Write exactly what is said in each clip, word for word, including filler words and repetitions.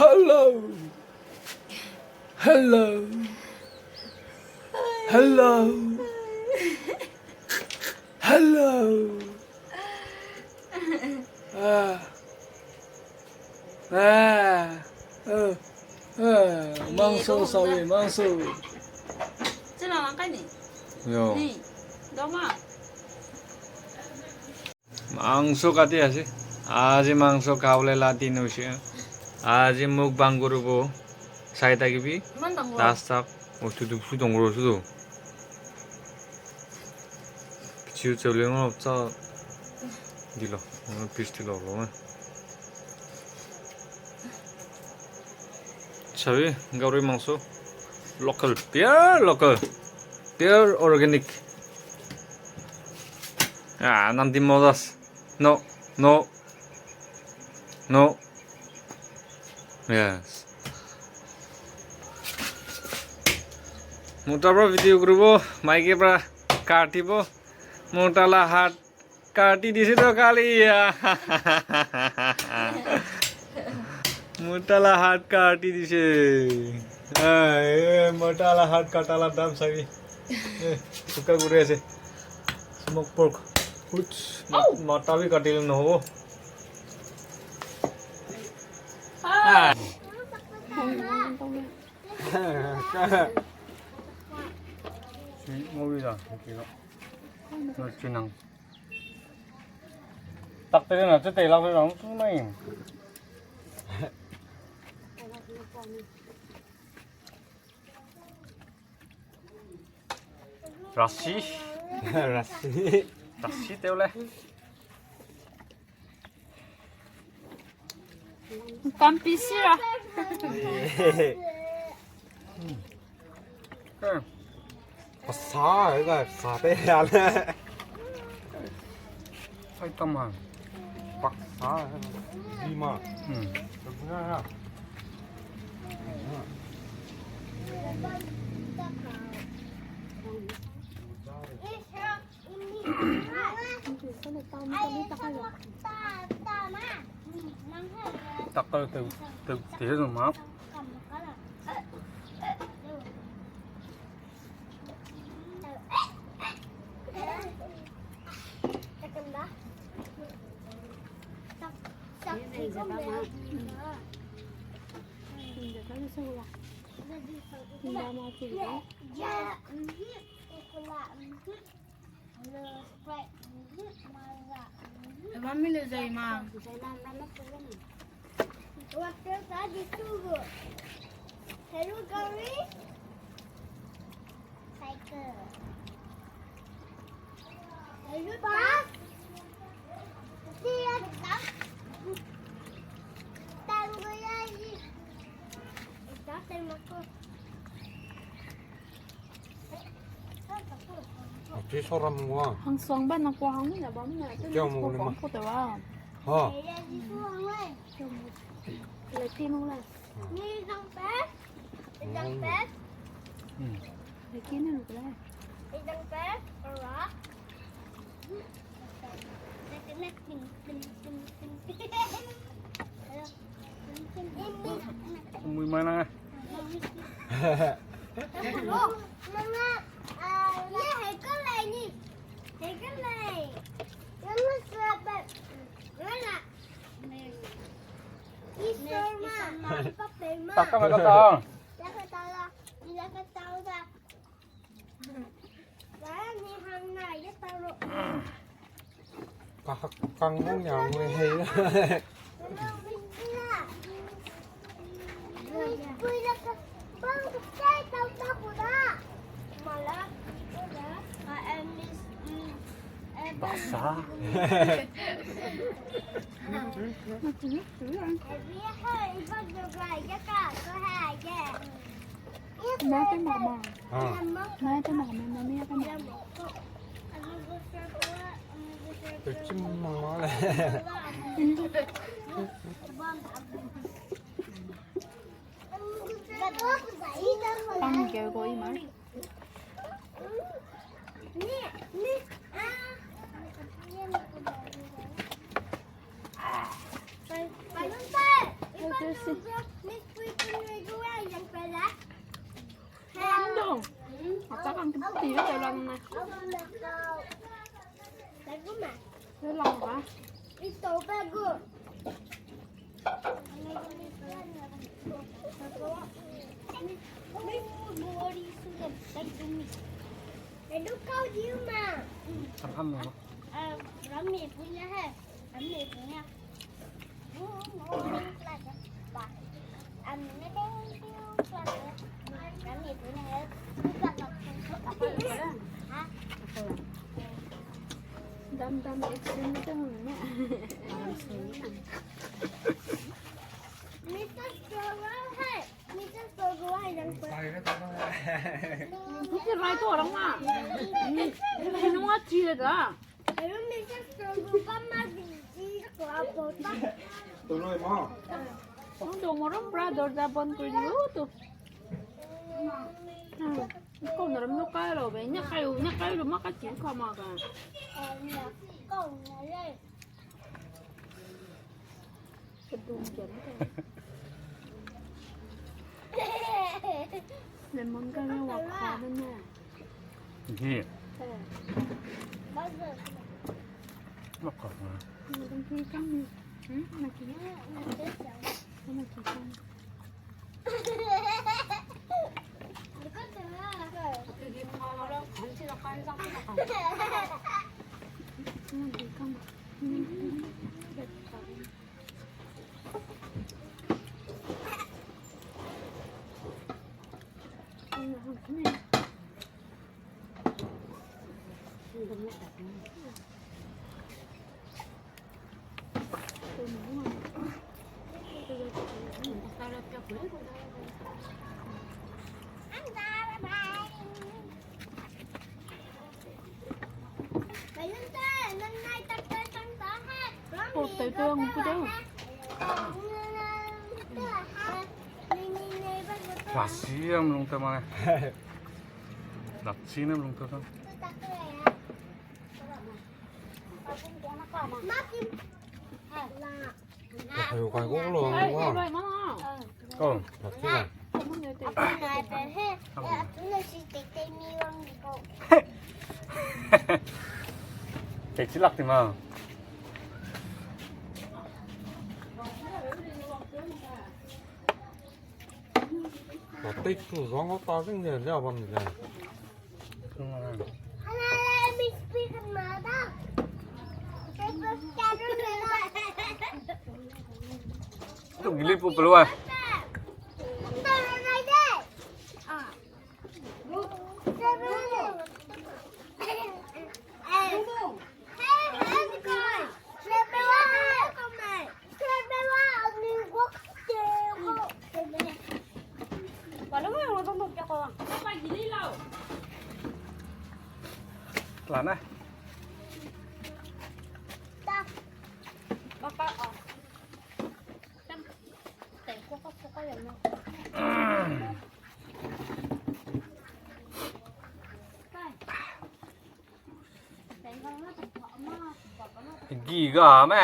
Hello. Hello. Hello. Hello. Ah. Ah. Uh. Ah. Mangso, sorry, mangso. Yo. Ni. Doma. Mangso kati asi. Aji mangso kaule lati nu si. Aji mukbang guru bo. Sai ta gibi. Last tak. O, tu tu su dong ro su do. Pichu cheu le ngo cha. Dilo. Ngo piece dilo lo. Sabi, gauri mangso. Local, pure local. Pure organic. Ah, nanti modas. No, no. No. Yes. Mutala video group bo, mai ge bra, karti bo. Mutala hat karti dise do kali ya. Mutala hat karti dise. Ai, mutala hat katala dam sabi. Eh, suka gure se. Smoke pork. Huch. Au! Mata bi katil no. Ah. Sweet movie da, okay lo. Na chinang. Tak te na, che te la lang su mai. Rasi. Rasi. Rasi tew le. Kampi sira. Pasa, ga sa te ya le. Ai, tama. Pasa, di ma. Hmm. Takal te, te, te, te, ma. Mami le zai ma. Hello, gari. Cycle. Hello, bus. Tango ya yi. Ita tango ko. Achi soram ngua. Hangsuang ba na kua hang na bam na. Kiau mo le ma. Ko te wa. Ha. Kiau mo. Le ti mo le. Ni dang pe. Dang pe. Hmm. Le ti na mo le. Dang pe. Ora. Mui mai na. Tak ka mai ka ta. Kahak kang nang ya ngui hei. Basa. Mama. Ah. Mama, mama, mama. Te chim mama le. Pang ge go i ma. Miss Pui, Pui, Pui, Pui, yang pala. Hello. Apa kan tempat tidur ya lang na. Hello, apa? Ito bagu. Hello, kau di ma. Rami punya hai. Rami punya. Dam dam ek dam dam ne. Mister Strogo hai, Mister Strogo hai yang pa. Ni rai to orang ma. Ni nua chi le da. Ang dong mo ram pra dorja bon kuri di lu tu. Kau na ram lu kai lo be, nya kai lu, nya kai lu ma ka chi ka ma ka. Kedum kiam ka. Lemon ka na wa kha de ne. Ji. Eh. Mak ka. Mak ka. Hmm, mak ka. Mak ka. Lasi ang lung te ma ne. Lasi ne lung te. Kai kai ko lo wa. Ko. Lasi la. Te chi lak ti ma. Ba tei chu zang ta zing de lia bam de. Tung gili pu pelua. Lana. Giga me.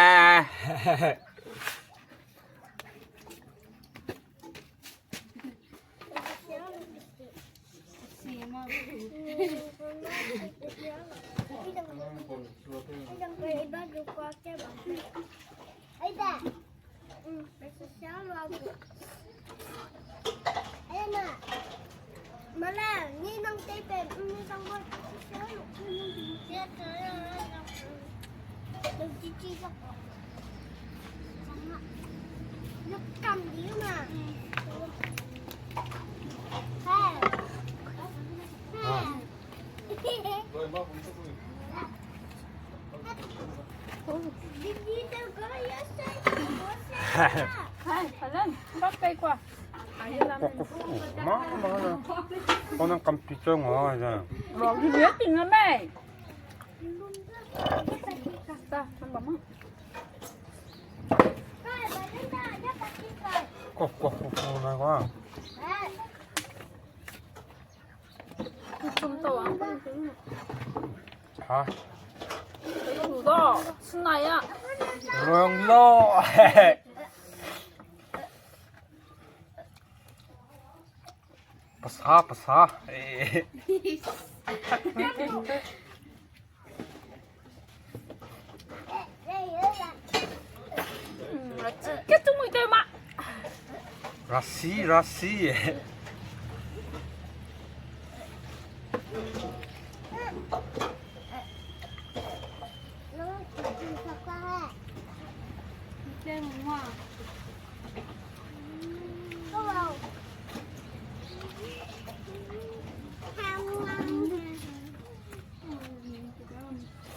Hai, palan, bak kai kwa. Ai, lam. Kok, kok, ma, ma, ma. Kau nang kampi chong wa, ja. Ro, di dia ting na mai. Ta, ta, ma. Kok, kok, kok, kok, na kwa. Tum to ang. Ha? Tum to, sunai ya. Rong lo. Pasa, pasa. Eh. Rasi, rasi.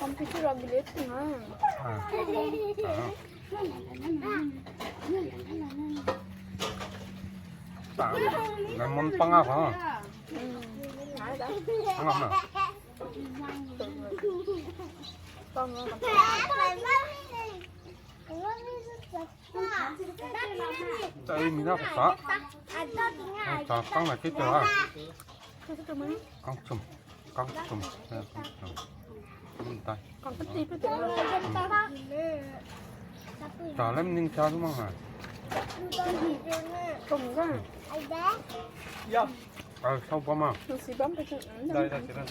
Computer village na. Ah. Ah. Lemon panga ka. Hmm. Panga na. Panga. Chai mina ka sa. Sa tang na kit ra. Kang chum. Kang chum. Kang chum. Kang chum. Kang chum. Sa lem ning sa du mang ha. Kang ga. Ya. Ai, sau pa ma. Nang si bam pe chu. Dai, dai, dai.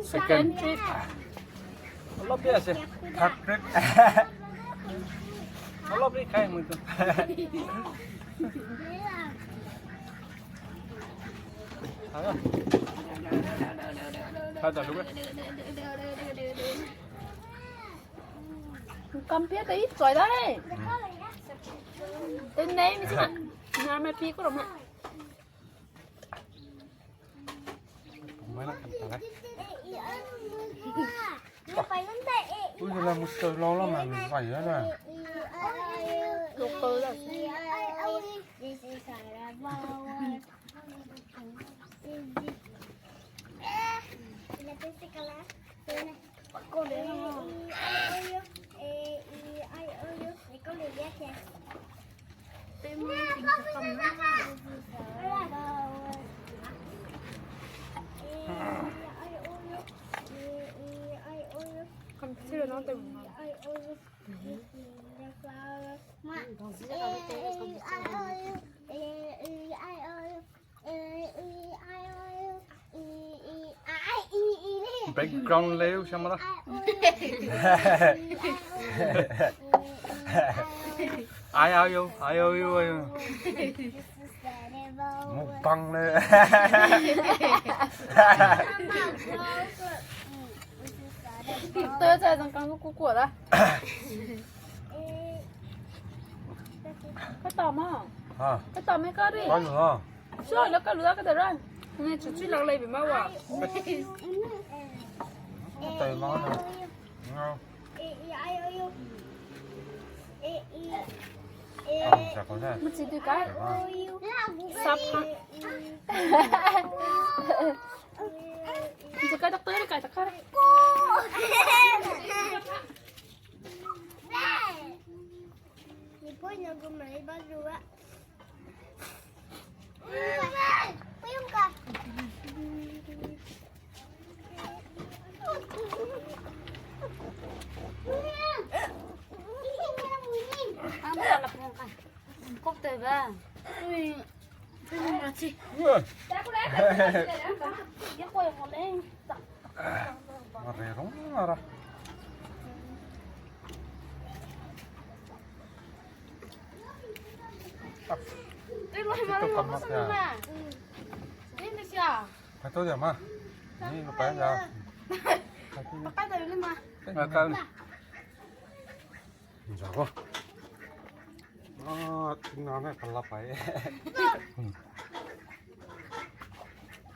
Second trip. Third trip. Third trip kai mui tu. Hai da lu. Kampia te i choi da he. Te nei mi chuna. Na me pi ko ro ma. Mai na kan ta. Ui, la mushkil lau la ma, mi bai ya la. Local la. Background leu siama da. Ai, ai, yo, ai, yo, yo, ai, yo. Mukbang le. Te zai zang kang ku ku da. Ka ta ma. Ha. Ka ta me ka ri. Ka lu ha. Sua la ka lu da ka da ran. Ne chu chu lak lei be ma wa. Tai ma na. Nga. Ang sa ko na. Mu chi du ka. Sap ha. Chi ka doctor ka ta ka. Ni poi na gu mai ba lu wa. Kok te ba. Ui. Ui. Ye koi mo leng. Are rong ara. Te lo ma lo ko sona. Te ni sia. Ka to ya ma. Ni lo pa ya. Pa ka da ni ma. Ka ka. Nza ko. Ah, tingna ne kala pai.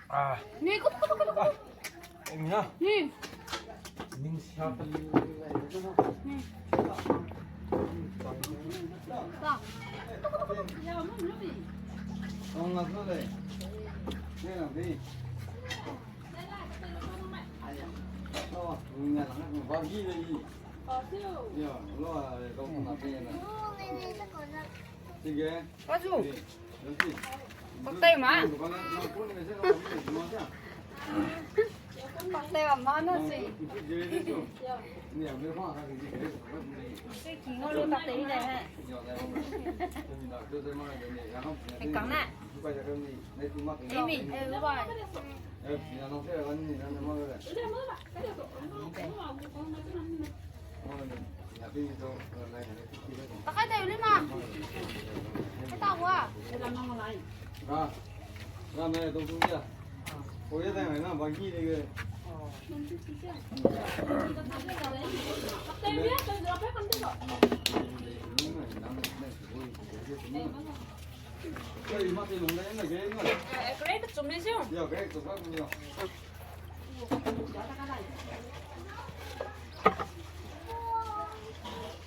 Ah. Ni, kutu, kutu, kutu, kutu. Tingna. Ni. Ning sia pen. Ni. Ba. Kutu, kutu, kutu. Ya, mo, mo, ni. Kong na so le. Ni na ni. Aya. Oh, ni na na ba gi le ni. Paju. Pak tei ma. Pak tei.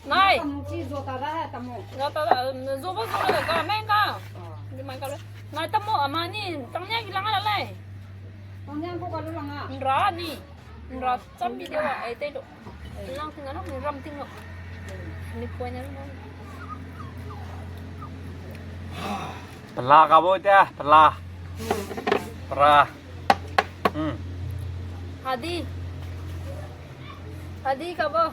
Nai. Tamu chi zo ta da he, tamu. Zo ta da, zo ba zo da ka, meng ka. Di mai ka le. Nai tamu, ama ni, tang nia ki lang la lai. Tang nia ko ka lu lang a. Nra ni. Nra cham bi de wa, ai te do. Lang ting lang, ram ting lo. Ni ko ne. Pela ka bo te, pela. Pela. Hmm. Hadi. Hadi ka bo.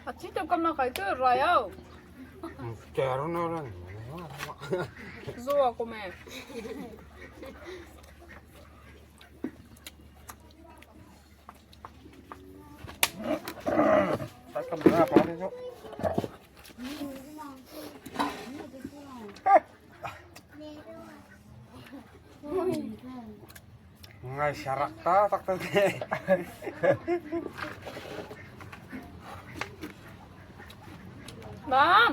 Achi to kam na kai to rai au. Kero na ran. Zo a ko me. Ngai sarak ta tak ta te. Bam.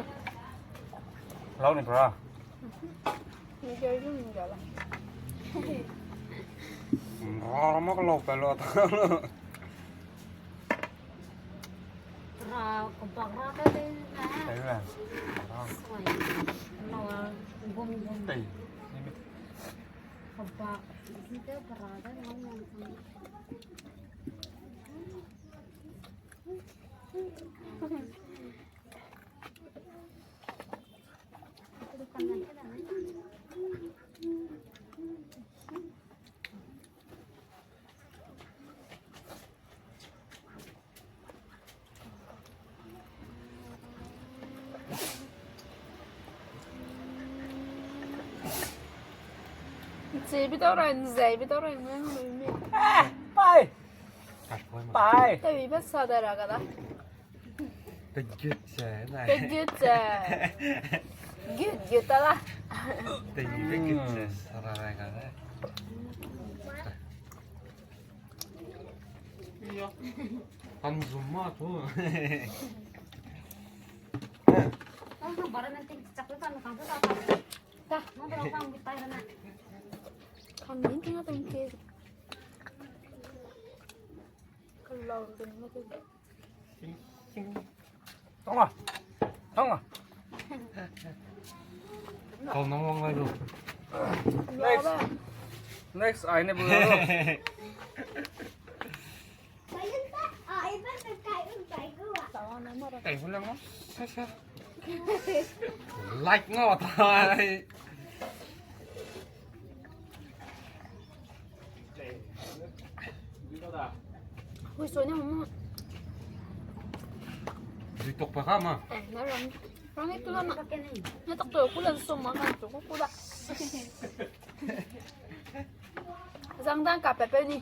Lau ni pra. Rara mak lau pe lo ta. Ra, kebak ra te te na. Te na. Ra. Soi. Lo, gum gum. Te. Kebak. Isi te kera te na. Nche bi tau rai, nzei bi tau rai, ngang lui mi. Eh, pai. Pai. Te bi ba sa da ra ga da. Te gut ze, nai. Te gut ze. Gut, gut ta la. Te, te gut ze, sara rai ga ne. Kan zum ma tu. Kan zum bara nan ting chak kan kan ta ta. Ta, mo bara kan bi tai na. Kan min ting ting ke. Kalau ding na tu. Tong a. Tong a. Kau nang wang lai lu. Next. Next, ai ne bu. Kai bu lang. Sa, sa. Like ngau tai. Hui, so ne mo. Dui tok pa ka ma. Eh, na rang. Rang itu na. Na tok to ku lan so ma kan to ku da. Zang dan ka pepe ni.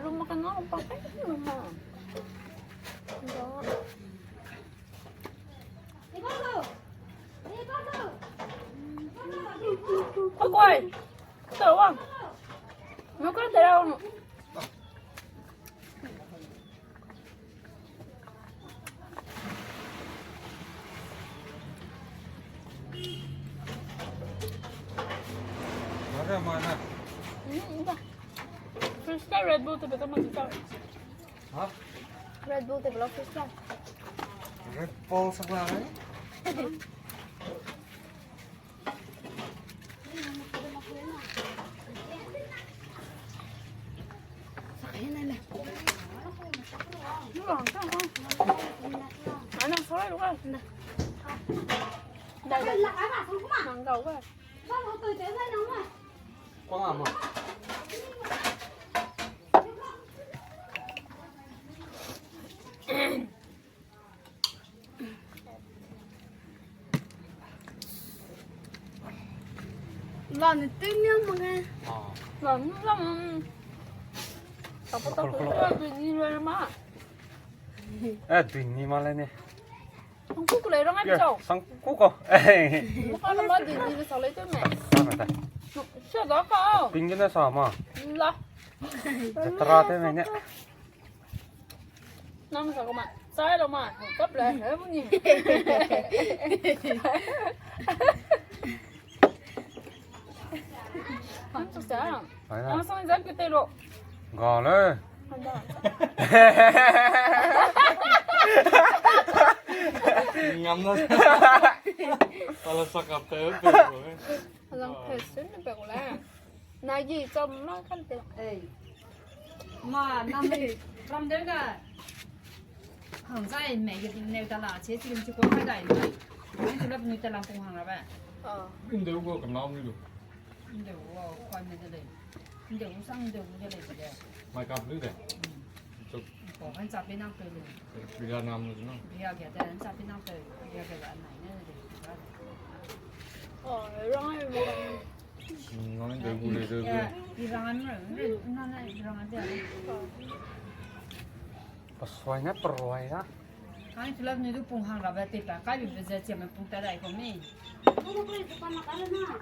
Rumah kan ngau pakai rumah. Oi, koi. Tau wang. Mau kan tera wang. Mana, mana. Hmm, enggak. Fresh ka Red Bull tapi tak masih tahu. Hah? Red Bull table of fish lah. Red Bull sak la ne. La ne tei niam mange. Ah. La ne la, mm. Tapa tapa, dui ni le ma. Eh, dui ni ma le ne. Sangku ku le rang ai chau. Sangku ko. Mo ka na ma dui ni le sa le te me. Sa me ta. Sa da ka. Ping ne sa ma. La. Jatra te me ne. Nang sa ko ma, sai lo ma, kap le, he bu ni. Nang sa sa. Ai na. Nang sa zan ke te lo. Ga le. Ngam na. Pala sa kap te pe ko. Lang pe sun pe ko le. Na yi cham ma kan te. Ei. Ma, na me ram de ga. Hang zai me ge ding ne ta la, che chi chi ko kai dai ni. Ni chu lap ni ta lam pung hang ra ba. Ah. Inde go kam lau ni lu. Inde go kai me de le. Inde go sang inde go de le de. Mai kap lu de. Chuk. Ko han cha pe nang pe lu. Bia nam lu no. Bia ge de han cha pe nang pe. Bia ge la nai ne de. Oh, rang ai mo. Pasuai na, peruai na. Ai, tulak ni du pung hang rabe te pa, kai bi be ze chiam pung ta dai ko mi.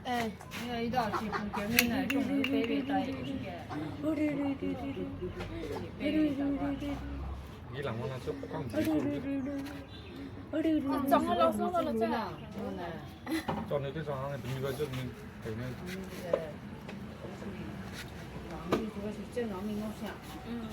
Eh, ya, i da chi pung ke mi na, pung pe pe tai ke. Pe pe tai. Gi lang wana chu pang. Chang la sa la cha. Chang ne te chang hang ne, mi ba chu mi. Kai ne. Mm.